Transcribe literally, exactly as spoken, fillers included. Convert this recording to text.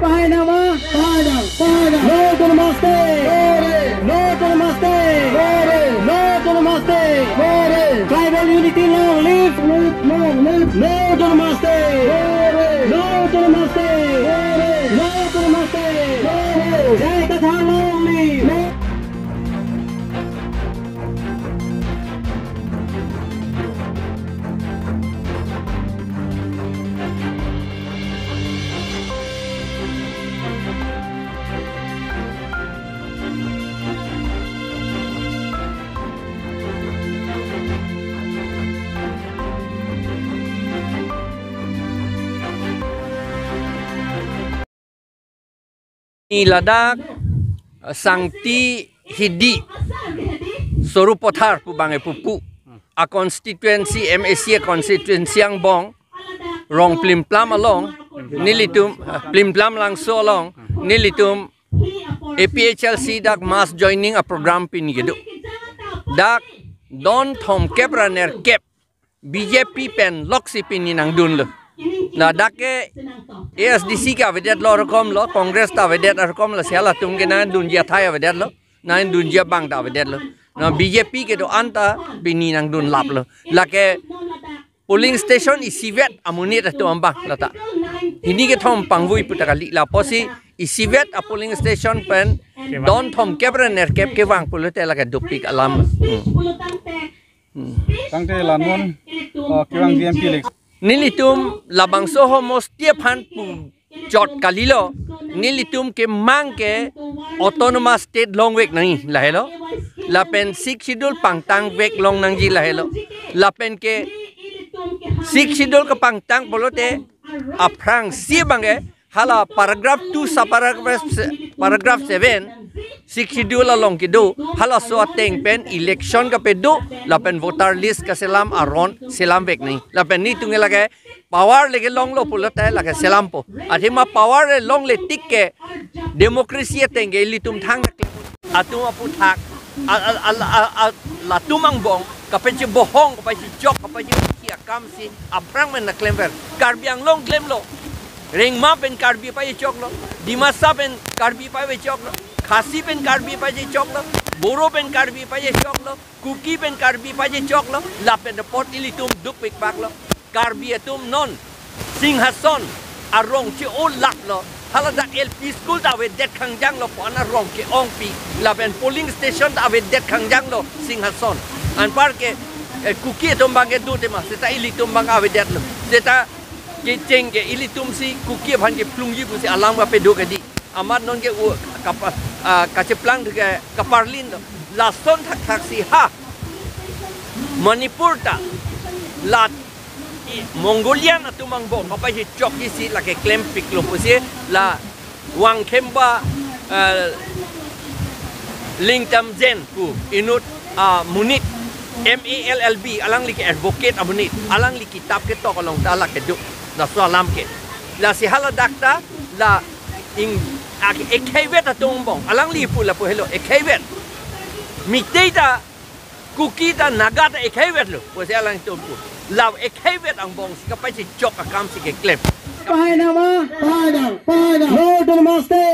Pahainama, pahainama, pahainama. No to Namaste. No to Namaste. No to Namaste. Tribal unity long live. No to Namaste. No to Namaste. No to Namaste. Jai Kathar long live. Ni ladak, eh, Sangti Hidi Sorupathar pu bang e pupu a constituency, M A C a constituency angbong, rong Plimplam along, nelitum, eh, Plimplam Langso along, nelitum A P H L C dak mass joining a program pini kedo. Dak don thomkep ra nerkep B J P pen loksi pini nangdunlo. Na dak ke A S D C ke avedetlo rokom lo, Congress ta avedet rokom lo, si halatum ke nangdunji athai avedetlo, nangdunji abang ta avedetlo. Na B J P kedo-an ta pini nangdunlaplo. Lake polling station isivet amonit atum abang lata. Hini kethom pangvui pu ta kali, lapusi isivet a polling station pen don thomkep ra nerkep kevang pulote lake dopik alam. Hmm. Tangte la non, uh, kevang G M P election. Nelitum labangso homosti aphan pu chot kalilo, nelitum kemang ke autonomous state longvek nangji lahelo, lapen Sixth Schedule pangtangvek long nangji lahelo, lapen ke Sixth Schedule kepangtang pulote aphrangsi abang ke hala paragraph two sub paragraph se-, paragraph seven, Sixth Schedule along kedo, halaso ateng pen election kapedo, lapen voter list kaselam aron selamvek nangji. Lapen nelitum ke lake power le kelonglo pulote lake selampo. Athema power le longle tik ke democracy ateng ke ilitum thang atum aphuthak, a, a, a, a, a, latum angbong kapachebohong, kapachechok, kapachechok akam si aphrang pen nangklemver. Karbi Anglong klemlo. Rengma pen Karbi pachechoklo. Dimasa pen Karbi pachechoklo. Khasi pen Karbi pachechoklo. Boro pen Karbi pachechoklo. Kuki pen Karbi pachechoklo. Lapen apot ilitum dukpikpaklo. Karbi atum non Singhason arong che-o laplo. Haladak L P school ta avedet khangjanglo pu an arong ke-ongpi. Lapen polling station ta avedet khangjanglo Singhason. Anpar ke, eh, Kuki atum abang kedo tema, seta ilitum abang avedetlo. Seta kecheng ke ilitum si Kuki aphan kephlungji pusi alam kapedo kedi. Amat non ke u-, kapa-, ah, kacheplang ke kaparlinlo. Lason thakthak si ha Manipur ta la i Mongolian atum angbong kapachechokji si lake klempiklo pusi la Wangkhemba, eh, Lingtamjen pu inut, ah, monit M A L L B, alangli ke advocate amonit, alangli kitap ketok along ta lake do, laso alam ke. Lasi haladak ta la ing, ak-, ekheivet atum angbong, alangli pu lapu helo ekheivet. Meitei ta, Kuki ta, Naga ta ekheivetlo pusi alangtum pu. La ekheivet angbong si kapachechok akam si keklem. Pahainama, pahainama, pahainama. No to Namaste.